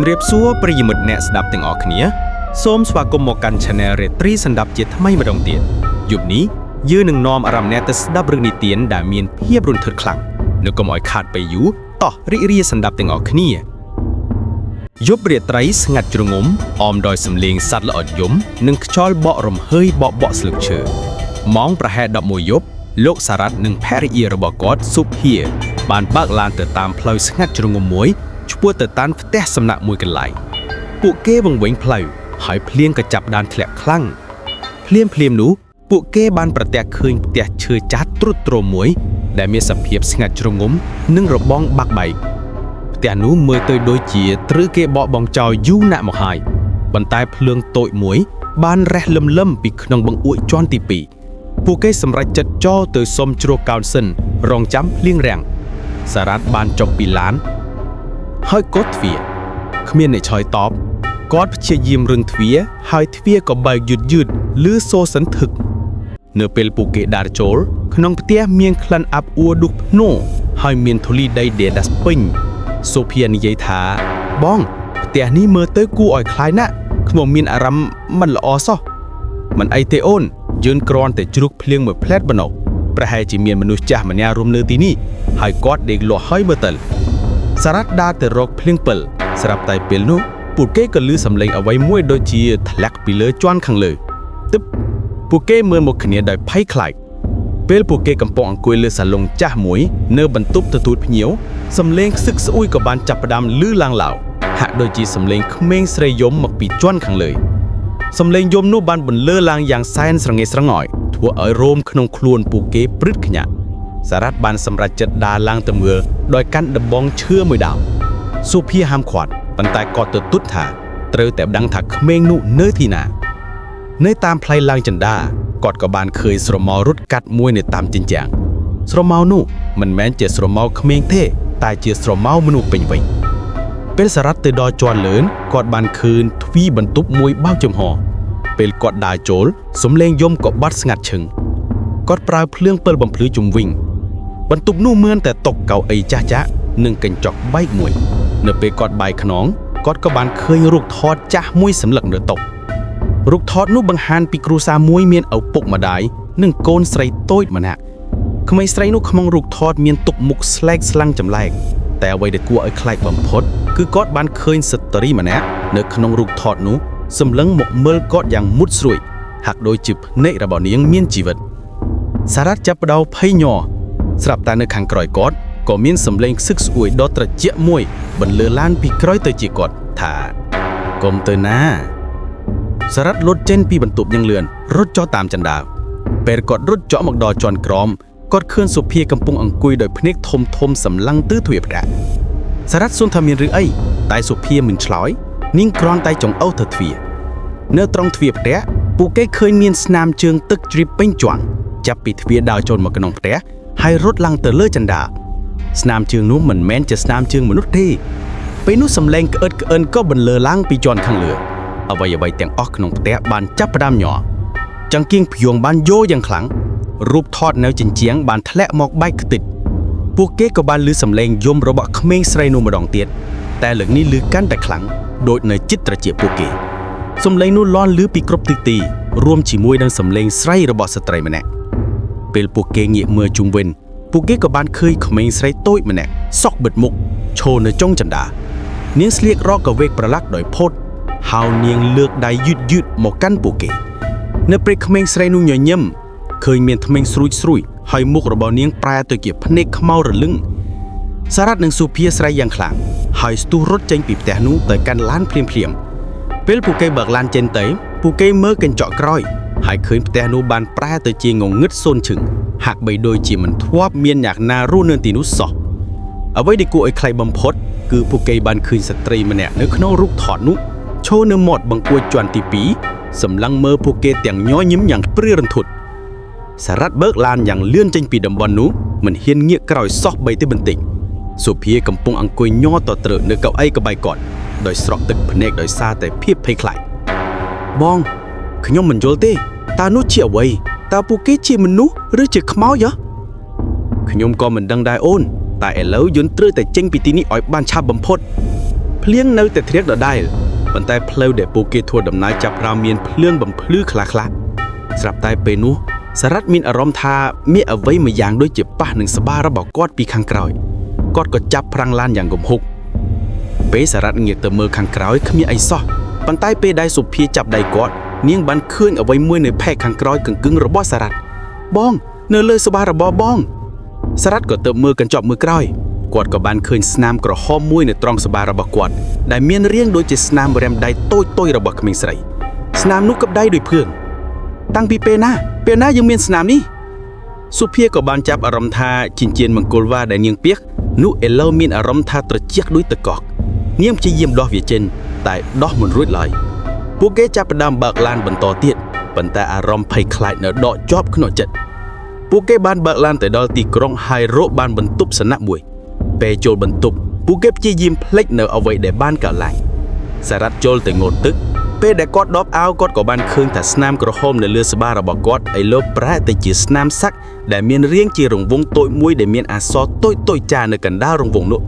រាបសួរប្រិយមិត្តអ្នកស្ដាប់ទាំងអស់គ្នាសូមស្វាគមន៍មកកាន់ Channel រាត្រីសន្តាប់ជាថ្មីម្ដងទៀតយប់នេះយើងនឹងនាំអារម្មណ៍អ្នកទៅស្ដាប់រឿងនិទានដែលមានភាពរន្ធត់ខ្លាំងនៅកុំឲ្យខាតពេលយូរតោះរីករាយស្ដាប់ទាំងអស់គ្នាយប់រាត្រីស្ងាត់ជ្រងំអមដោយសំឡេងសត្វល្អិតយំនិងខ្យល់បក់រំហើយបក់បក់ស្លឹកឈើម៉ោងប្រហែល11យប់លោកសារ៉ាត់និងភរិយារបស់គាត់សុភាបានបើកឡានទៅតាមផ្លូវស្ងាត់ជ្រងំមួយឆ្ពោះទៅតាមផ្ទះសំណាក់មួយកន្លែង ពួកគេវង្វេងផ្លូវហើយភ្លៀងក៏ចាប់ដានធ្លាក់ខ្លាំងភ្លាមភ្លាមនោះពួកគេបានប្រទះឃើញផ្ទះឈើចាស់ទ្រុឌទ្រោមមួយ ដែលមានសភាពស្ងាត់ជ្រងំនិងរបងបាក់បែកផ្ទះនោះមើលទៅដូចជាត្រូវគេបកបងចោលយូរណាស់មកហើយប៉ុន្តែភ្លើងតូចមួយ បានរះលឹមលឹមពីក្នុងបង្អួចជាន់ទី2ពួកគេសម្រេចចិត្តចោលទៅសុំជ្រកកោនសិនរងចាំភ្លៀងរាំងសារ៉ាត់បានចុះពីឡាន ហើយកត់ទ្វារគ្មានអ្នកឆ្លើយតបគាត់ព្យាយាមរឹងទ្វារហើយទ្វារក៏បើកយឺតយឺតឬសូសន្ធឹកនៅពេលពួកគេដើរចូល ក្នុងផ្ទះមានក្លិនអាប់អួរឌុកភ្នោហើយមានធូលីដីដេដាសពេញសូភានិយាយថាបងផ្ទះនេះមើលទៅគួរឲ្យខ្លាចណាស់ខ្ញុំមានអារម្មណ៍មិនល្អសោះមិនអីទេអូនយើងគ្រាន់តែជ្រុកភ្លៀងមួយផ្លែតប៉ុណ្ណោះប្រហែលជាមានមនុស្សចាស់ម្នាក់រស់នៅទីនេះហើយគាត់ដេកលក់ហើយមើលទៅ សារ៉ាត់ដើរទៅរកភ្លៀងពិលស្រាប់តែពេលនោះពួកគេក៏ឮសំឡេងអ្វីមួយដូចជាធ្លាក់ពីលើជាន់ខាងលើទឹបពួកគេមើលមកគ្នាដោយភ័យខ្លាចពេលពួកគេកំពុងអង្គុយលើសាឡុងចាស់មួយនៅបន្ទប់ទទួលភ្ញៀវសំឡេងខ្សឹកស្អួយក៏បានចាប់ផ្ដើមឮឡើងឡើយហាក់ដូចជាសំឡេងក្មេងស្រីយំមកពីជាន់ខាងលើសំឡេងយំនោះបានបន្លឺឡើងយ៉ាងសែនស្រងេះស្រងោយធ្វើឲ្យរោមក្នុងខ្លួនពួកគេព្រឹតខ្ញាក់ សារ៉ាត់បានសម្រេចចិត្តដើរឡើងទៅមើលដោយកាន់ដំបងឈើមួយដើមសុភាហាមឃាត់ប៉ុន្តែគាត់ទទូចថាត្រូវតែដឹងថាក្មេងនោះនៅទីណានៅតាមផ្លូវឡើងចន្ដាគាត់ក៏បានឃើញស្រមោលរត់កាត់មួយនៅតាមជញ្ជាំងស្រមោលនោះមិនមែនជាស្រមោលក្មេងទេតែជាស្រមោលមនុស្សពេញវ័យពេលសារ៉ាត់ទៅដល់ជាន់លឿនគាត់បានឃើញទ្វីបន្ទប់មួយបើកចំហពេលគាត់ដើរចូលសំឡេងយំក៏បាត់ស្ងាត់ឈឹងគាត់ប្រើភ្លើងពិលបំភ្លឺជុំវិញ បន្ទប់នោះមានតែតុកៅអីចាស់ចាស់និងកញ្ចក់បែកមួយ នៅពេលគាត់បែកខ្នងគាត់ក៏បានឃើញរូបថតចាស់មួយសន្លឹកនៅតុរូបថតនោះបង្ហាញពីគ្រួសារមួយមានឪពុកម្ដាយនិងកូនស្រីតូចម្នាក់ក្មេងស្រីនោះក្នុងរូបថតមានទុកមុខស្លែកស្លាំងចម្លែកតែអ្វីដែលគួរឲ្យខ្លាចបំផុតគឺគាត់បានឃើញស្ត្រីម្នាក់នៅក្នុងរូបថតនោះសម្លឹងមកមើលគាត់យ៉ាងមុតស្រួចហាក់ដូចជាភ្នែករបស់នាងមានជីវិតសារ៉ាត់ចាប់ផ្ដោភ័យញ័រ ស្រាប់តែនៅខាងក្រោយគាត់ក៏មានសម្លេងខ្សឹកស្អួយដ៏ត្រជាក់មួយបន្លឺឡានពីក្រោយទៅជាគាត់ថាកុំទៅណាសារ៉ាត់លត់ចេញពីបន្ទប់យ៉ាងលឿនរត់ចុះតាមចណ្ដាលពេលគាត់រត់ចុះមកដល់ជាន់ក្រោមគាត់ឃើញសុភាកំពុងអង្គុយដោយភ្នែកធំធំសម្លឹងទឺទ្វារផ្ទះសារ៉ាត់សួរថាមានរឿងអីតែសុភាមិនឆ្លើយនាងគ្រាន់តែចង្អុលទៅទ្វារនៅត្រង់ទ្វារផ្ទះពួកគេឃើញមានស្នាមជើងទឹកជ្រាបពេញជាន់ចាប់ពីទ្វារដើរចូលមកក្នុងផ្ទះហើយរត់ឡើងទៅលើចណ្ដាលស្នាមជើងនោះមិនមែនជាស្នាមជើងមនុស្សទេពេលនោះសំឡេងក្អឹតក្អិនក៏បន្លឺឡើងពីជាន់ខាងលើអ្វីអ្វីទាំងអស់ក្នុងផ្ទះបានចាប់ផ្ដើមញ័រចង្គៀងព្យងបានយោយ៉ាងខ្លាំងរូបថតនៅជញ្ជាំងបានធ្លាក់មកបែកខ្ទេចពួកគេក៏បានឮសំឡេងយំរបស់ក្មេងស្រីនោះម្ដងទៀតតែលើកនេះឮកាន់តែខ្លាំងដូចនៅចិត្តត្រចៀកពួកគេសំឡេងនោះលាន់ឮពីគ្រប់ទិសទីរួមជាមួយនឹងសំឡេងស្រែករបស់ស្ត្រីម្នាក់ ពេលពួកគេងាកមើលជុំវិញពួកគេក៏បានឃើញក្មេងស្រីតូចម្នាក់សក់បិទមុខឈរនៅចុងចន្ដានាងស្លៀករកកវេកប្រឡាក់ដោយផុតហើយនាងលើកដៃយឺតយឺតមកកាន់ពួកគេនៅពេលក្មេងស្រីនោះញញឹមឃើញមានធ្មេញស្រួចស្រួយហើយមុខរបស់នាងប្រែទៅជាភ្នែកខ្មៅរលឹងសារ៉ាត់និងសុភាស្រែកយ៉ាងខ្លាំងហើយស្ទុះរត់ចេញពីផ្ទះនោះទៅកាន់ឡានភ្លាមភ្លាមៗពេលពួកគេបើកឡានចេញទៅពួកគេមើលកញ្ចក់ក្រោយ ហើយឃើញផ្ទះនោះបានប្រែទៅជាងងឹតសូន្យឈឹងហាក់បីដូចជាមិនធ្លាប់មានអ្នកណារស់នៅទីនោះសោះអ្វីដែលគួរឲ្យខ្លាចបំផុតគឺពួកគេបានឃើញស្ត្រីម្នាក់នៅក្នុងរូបថតនោះឈរនៅមាត់បង្អួចជាន់ទី2សម្លឹងមើលពួកគេទាំងញញឹមយ៉ាងព្រារន្ធត់សារ៉ាត់បើកឡានយ៉ាងលឿនចេញពីតំបន់នោះមិនហ៊ានងាកក្រោយសោះបីទេបន្តិចសុភាកំពុងអង្គុយញ័រតត្រឹកនៅកៅអីក្បែរគាត់ដោយស្រក់ទឹកភ្នែកដោយសារតែភាពភ័យខ្លាចបងខ្ញុំមិនយល់ទេតើនោះជាអ្វីតើពួកគេជាមនុស្សឬជាខ្មោចហ៎ខ្ញុំក៏មិនដឹងដែរអូនតែឥឡូវយន្តត្រូវតែចេញពីទីនេះឲ្យបានឆាប់បំផុត ភ្លៀងនៅតែធ្លាក់ដដែលប៉ុន្តែផ្លូវដែលពួកគេធ្វើដំណើរចាប់ផ្ដើមមានភ្លើងបំភ្លឺខ្លះៗស្រាប់តែពេលនោះសារ៉ាត់មានអារម្មណ៍ថាមានអ្វីមួយយ៉ាងដូចជាប៉ះនឹងស្បារបស់គាត់ពីខាងក្រោយគាត់ក៏ចាប់ប្រាំងឡានយ៉ាងគំហុកពេលសារ៉ាត់ងាកទៅមើលខាងក្រោយគ្មានអីសោះប៉ុន្តែពេលដែលសុភាចាប់ដៃគាត់នាងបានឃើញអ្វីមួយនៅផែកខាងក្រោយកង្គឹងរបស់សារ៉ាត់បងនៅលើស្បារបស់បង សារ៉ាត់ក៏ទៅមើលកញ្ចក់មើលក្រោយគាត់ក៏បានឃើញស្នាមក្រហមមួយនៅត្រង់ស្បារបស់គាត់ដែលមានរាងដូចជាស្នាមរែមដៃតូចៗរបស់ក្មេងស្រីស្នាមនោះកັບដៃដោយភឿងតាំងពីពេលណាពេលណាយើងមានស្នាមនេះសុភាក៏បានចាប់អារម្មណ៍ថាចិញ្ចៀនមង្គលវ៉ាដែលនាងពាក់នោះឥឡូវមានអារម្មណ៍ថាត្រជាក់ដូចទឹកកកនាងព្យាយាមដោះវាចេញតែដោះមិនរួចឡើយពួកគេចាប់ផ្ដើមបើកឡានបន្តទៀតប៉ុន្តែអារម្មណ៍ភ័យខ្លាចនៅដកជាប់ក្នុងចិត្ត ពួកគេបានបើកឡានទៅដល់ទីក្រុងហើយរកបានបន្ទប់សនៈមួយពេលចូលបន្ទប់ពួកគេព្យាយាមភ្លេចនៅអ្វីដែលបានកើតឡើងសារ៉ាត់ចូលទៅងូតទឹកពេលដែលគាត់ដបអាវគាត់ក៏បានឃើញថាស្នាមក្រហមនៅលើស្បារបស់គាត់ឥឡូវប្រែទៅជាស្នាមសាក់ដែលមានរាងជារង្វង់តូចមួយដែលមានអក្សរតូចតូចចារនៅកណ្ដាលរង្វង់នោះ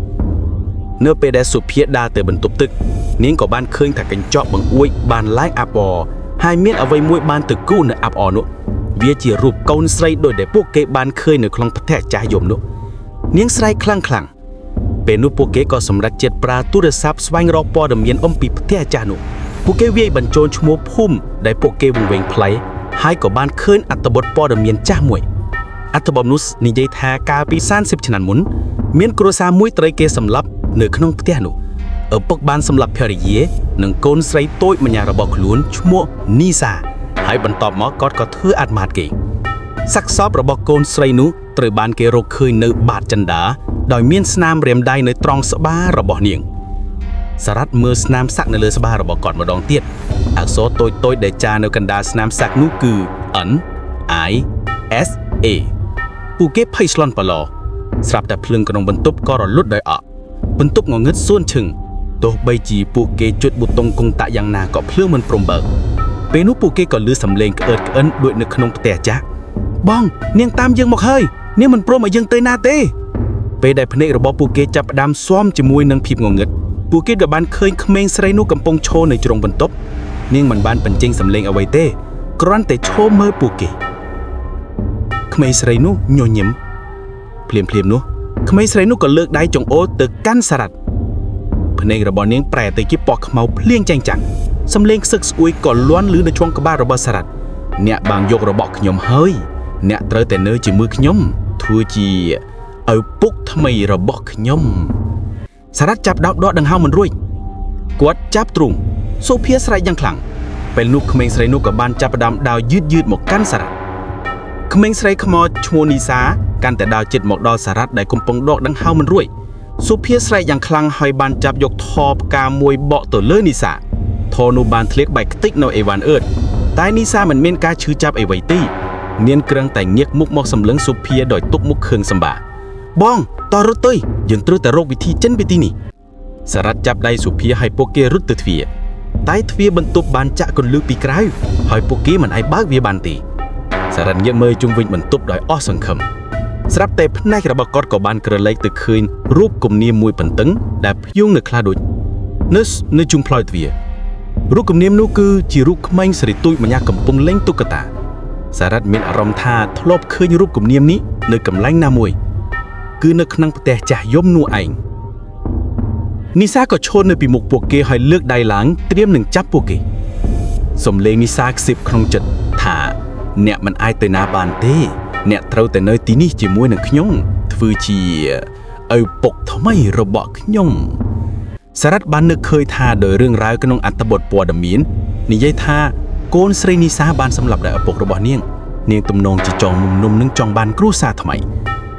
នៅពេលដែលសុភាដើរទៅបន្ទប់ទឹកនាងក៏បានឃើញថាកញ្ចក់បង្អួចបានឡើងអាប់អហើយមានអ្វីមួយបានទៅគូនៅអាប់អនោះ វាជារូបកូនស្រីដោយដែលពួកគេបានឃើញនៅក្នុងផ្ទះចាស់យំនោះនាងស្រែកខ្លាំងខ្លាំងៗពេលនោះពួកគេក៏សម្រេចចិត្តប្រើទូរស័ព្ទស្វែងរកព័ត៌មានអំពីផ្ទះចាស់នោះពួកគេវាយបញ្ចូលឈ្មោះភូមិដែលពួកគេវង្វេងផ្លៃហើយក៏បានឃើញអត្ថបទព័ត៌មានចាស់មួយអត្ថបទនោះនិយាយថាកាលពី30ឆ្នាំមុនមានគ្រួសារមួយត្រូវគេសម្លាប់នៅក្នុងផ្ទះនោះឪពុកបានសម្លាប់ភរិយានិងកូនស្រីតូចម្នាក់របស់ខ្លួនឈ្មោះនីសាហើយបន្ទាប់មកគាត់ក៏ធ្វើអាត្មាគេ សាកសពរបស់កូនស្រីនោះត្រូវបានគេរកឃើញនៅបាតចិន្តាដោយមានស្នាមរាមដៃនៅត្រង់ស្បារបស់នាងសារ៉ាត់មើលស្នាមសាក់នៅលើស្បារបស់គាត់ម្ដងទៀតអក្សរតូចៗដែលចារនៅកណ្ដាលស្នាមសាក់នោះគឺ N I S A ពួកគេភ័យស្លន់បឡស្រាប់តែភ្លើងក្នុងបន្ទប់ក៏រលត់ដោយអក់បន្ទប់ងងឹតសួនឈឹងទោះបីជាពួកគេចុចប៊ូតុងកុងតាក់យ៉ាងណាក៏ភ្លើងមិនព្រមបើកពេលនោះពួកគេក៏ឮសំឡេងក្អឺតក្អិនដូចនៅក្នុងផ្ទះចាស់ បងនាងតាមយើងមកហើយនាងមិនព្រមឲ្យយើងទៅណាទេពេលដែលភ្នែករបស់ពួកគេចាប់ផ្ដើមស៊ាំជាមួយនឹងភាពងងឹតពួកគេក៏បានឃើញក្មេងស្រីនោះកំពុងឈរនៅជ្រុងបន្ទប់នាងមិនបានបញ្ចេញសម្លេងអ្វីទេគ្រាន់តែឈរមើលពួកគេក្មេងស្រីនោះញញឹមភ្លាមៗនោះក្មេងស្រីនោះក៏លើកដៃចង្អុលទៅកាន់សារ៉ាត់ភ្នែករបស់នាងប្រែទៅជាពណ៌ខ្មៅភ្លៀងចែងចាំងសម្លេងខ្សឹកស្អួយក៏លាន់ឮនៅឆ្វងក្បាលរបស់សារ៉ាត់អ្នកបានយករបស់ខ្ញុំហើយ អ្នកត្រូវតែនៅជាមួយខ្ញុំធ្វើជាឪពុកថ្មីរបស់ខ្ញុំសារ៉ាត់ចាប់ដោបដកដង្ហើមមិនរួចគាត់ចាប់ទ្រូងសូភាស្រែកយ៉ាងខ្លាំងពេលនោះក្មេងស្រីនោះក៏បានចាប់ផ្ដើមដើរយឺតយឺតមកកាន់សារ៉ាត់ក្មេងស្រីខ្មោចឈ្មោះនីសាកាន់តែដើរជិតមកដល់សារ៉ាត់ដែលកំពុងដកដង្ហើមមិនរួចសូភាស្រែកយ៉ាងខ្លាំងហើយបានចាប់យកថផ្កាមួយបកទៅលើនីសាថនោះបានធ្លាក់បែកខ្ទេចនៅអេវ៉ានអឺតតែនីសាមិនមានការឈឺចាប់អ្វីទេ មានគ្រឿងតែងាកមុខមកសម្លឹងសុភាដោយទុកមុខខឹងសម្បាបងតរត់ទៅយើងត្រូវតែរកវិធីចេញពីទីនេះសារ៉ាត់ចាប់ដៃសុភាឲ្យពួកគេរត់ទៅទ្វារតែទ្វារបន្ទប់បានចាក់កន្លឹះពីក្រៅហើយពួកគេមិនអាចបើកវាបានទេសារ៉ាត់ងាកមើលជុំវិញបន្ទប់ដោយអស់សង្ឃឹមស្រាប់តែភ្នែករបស់គាត់ក៏បានក្រឡេកទៅឃើញរូបគំនាមមួយបន្ទឹងដែលព្យងនៅខ្លះដូចនៅនៅជុំផ្លូវទ្វាររូបគំនាមនោះគឺជារូបក្មេងស្រីទូចម្នាក់កំពុងលេងតុក្កតា សារ៉ាត់មានអារម្មណ៍ថាធ្លាប់ឃើញរូបគំនាមនេះនៅកន្លែងណាមួយគឺនៅក្នុងផ្ទះចាស់យំនោះឯងនីសាក៏ឈរនៅពីមុខពួកគេហើយលើកដៃឡើងត្រៀមនឹងចាប់ពួកគេសំឡេងនីសាខ្សឹបក្នុងចិត្តថាអ្នកមិនអាចទៅណាបានទេ អ្នកត្រូវតែនៅទីនេះជាមួយនឹងខ្ញុំធ្វើជាឪពុកថ្មីរបស់ខ្ញុំសារ៉ាត់បាននឹកឃើញថាដោយរឿងរ៉ាវក្នុងអត្ថបទព័ត៌មាននិយាយថាកូនស្រីនីសាបានសម្លាប់ដោយឪពុករបស់នាងនាងទំនងជាចង់មុំនុំនឹងចង់បានគ្រួសារថ្មី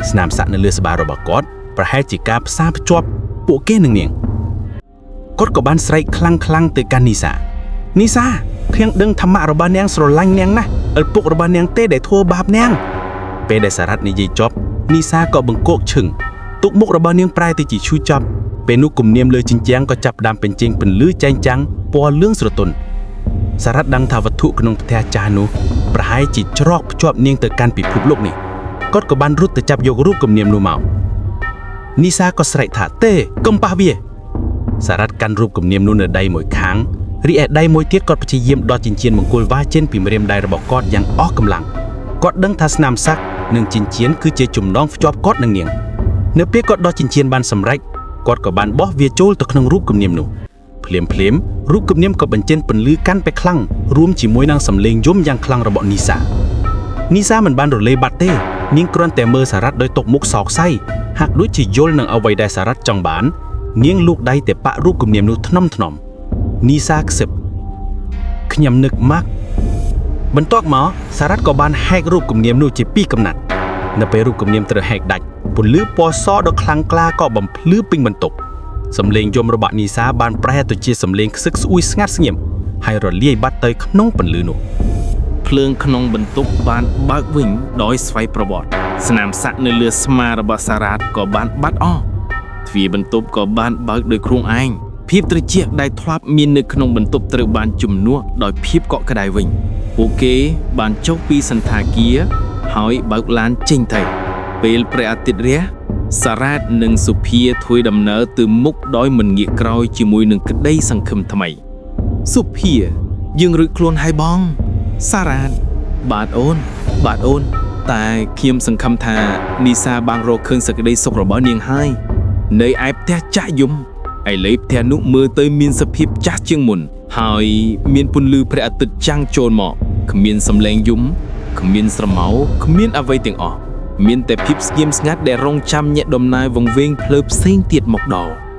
ស្នាមសាក់នៅលើស្បារបស់គាត់ប្រហែលជាការផ្សារភ្ជាប់ពួកគេនឹងនាងគាត់ក៏បានស្រែកខ្លាំងខ្លាំងៗទៅកាន់នីសានីសាខ្ញុំដឹងធម្មៈរបស់នាងស្រឡាញ់នាងណាស់ឪពុករបស់នាងទេដែលធ្វើបាបនាងពេលដែលសារ៉ាត់និយាយចប់នីសាក៏បង្កកឈឹងទុកមុខរបស់នាងប្រែទៅជាឈឺចាប់ពេលនោះគំនាមលើជញ្ជាំងក៏ចាប់ផ្ដើមបញ្ចេញពន្លឺចែងចាំងពណ៌លឿងស្រទន់ សារ៉ាត់ដឹងថាវត្ថុក្នុងផ្ទះចាស់នោះប្រហែលជាច្រកភ្ជាប់នាងទៅកាន់ពិភពលោកនេះគាត់ក៏បានរត់ទៅចាប់យករូបគំនាមនោះមកនីសាក៏ស្រែកថាទេកុំប៉ះវា សារ៉ាត់កាន់រូបគំនាមនោះនៅដៃមួយខាងរីឯដៃមួយទៀតគាត់ព្យាយាមដោះចិញ្ចៀនមង្គលវ៉ាចេញពីម្រាមដៃរបស់គាត់យ៉ាងអស់កម្លាំងគាត់ដឹងថាស្នាមសាក់និងចិញ្ចៀនគឺជាចំណងភ្ជាប់គាត់នឹងនាងនៅពេលគាត់ដោះចិញ្ចៀនបានសម្រេចគាត់ក៏បានបោះវាចូលទៅក្នុងរូបគំនាមនោះភ្លាមភ្លាមៗរូបគំនាមក៏បញ្ចេញពន្លឺកាន់តែខ្លាំងរួមជាមួយនឹងសំឡេងយំយ៉ាងខ្លាំងរបស់នីសា នីសាមិនបានរលាយបាត់ទេនាងគ្រាន់តែមើលសារ៉ាត់ដោយຕົកមុខសោកសៅហាក់ដូចជាយល់នឹងអ្វីដែលសារ៉ាត់ចង់បាន នាងលូកដៃទៅប៉ាក់រូបគំនាមនោះថ្នមថ្នមនីសាខ្សឹបខ្ញុំនឹកម៉ាក់បន្ទាប់មកសារ៉ាត់ក៏បានហែករូបគំនាមនោះជាពីរកំណាត់នៅពេលរូបគំនាមត្រូវហែកដាច់ពន្លឺពណ៌សដ៏ខ្លាំងក្លាក៏បំភ្លឺពេញបន្ទប់សំឡេងយំរបស់នីសាបានប្រែទៅជាសំឡេងខ្សឹកស្អួយស្ងាត់ស្ងៀមហើយរលាយបាត់ទៅក្នុងពន្លឺនោះ ភ្លើងក្នុងបន្ទប់បានបើកវិញដោយស្វ័យប្រវត្តិស្នាមសាក់នៅលើស្មារបស់សារ៉ាតក៏បានបាត់អស់ទ្វារបន្ទប់ក៏បានបើកដោយខ្លួនឯងភាពត្រជាក់ដែលធ្លាប់មាននៅក្នុងបន្ទប់ត្រូវបានជំនួសដោយភាពកក់ក្ដៅវិញពួកគេបានចុះពីសន្តាគារហើយបើកឡានចេញទៅពេលព្រះអាទិត្យរះសារ៉ាតនិងសុភាធ្វើដំណើរទៅមុខដោយមិនងាកក្រោយជាមួយនឹងក្តីសង្ឃឹមថ្មី សុភាយើងរួចខ្លួនហើយបង សារ៉ាតបាទអូន បាទអូន តែខ្ញុំសង្ឃឹមថានីសាបានរកឃើញសេចក្តីសុខរបស់នាងហើយនៅឯផ្ទះចាក់យំឥឡូវផ្ទះនោះមើលទៅមានសភាពចាស់ជាងមុន ហើយមានពន្លឺព្រះអាទិត្យចាំងចូលមកគ្មានសំឡេងយំគ្មានស្រមោលគ្មានអ្វីទាំងអស់មានតែភាពស្ងៀមស្ងាត់ដែលរងចាំញាក់ដំណើរវង្វេងផ្លូវផ្សេងទៀតមកដល់។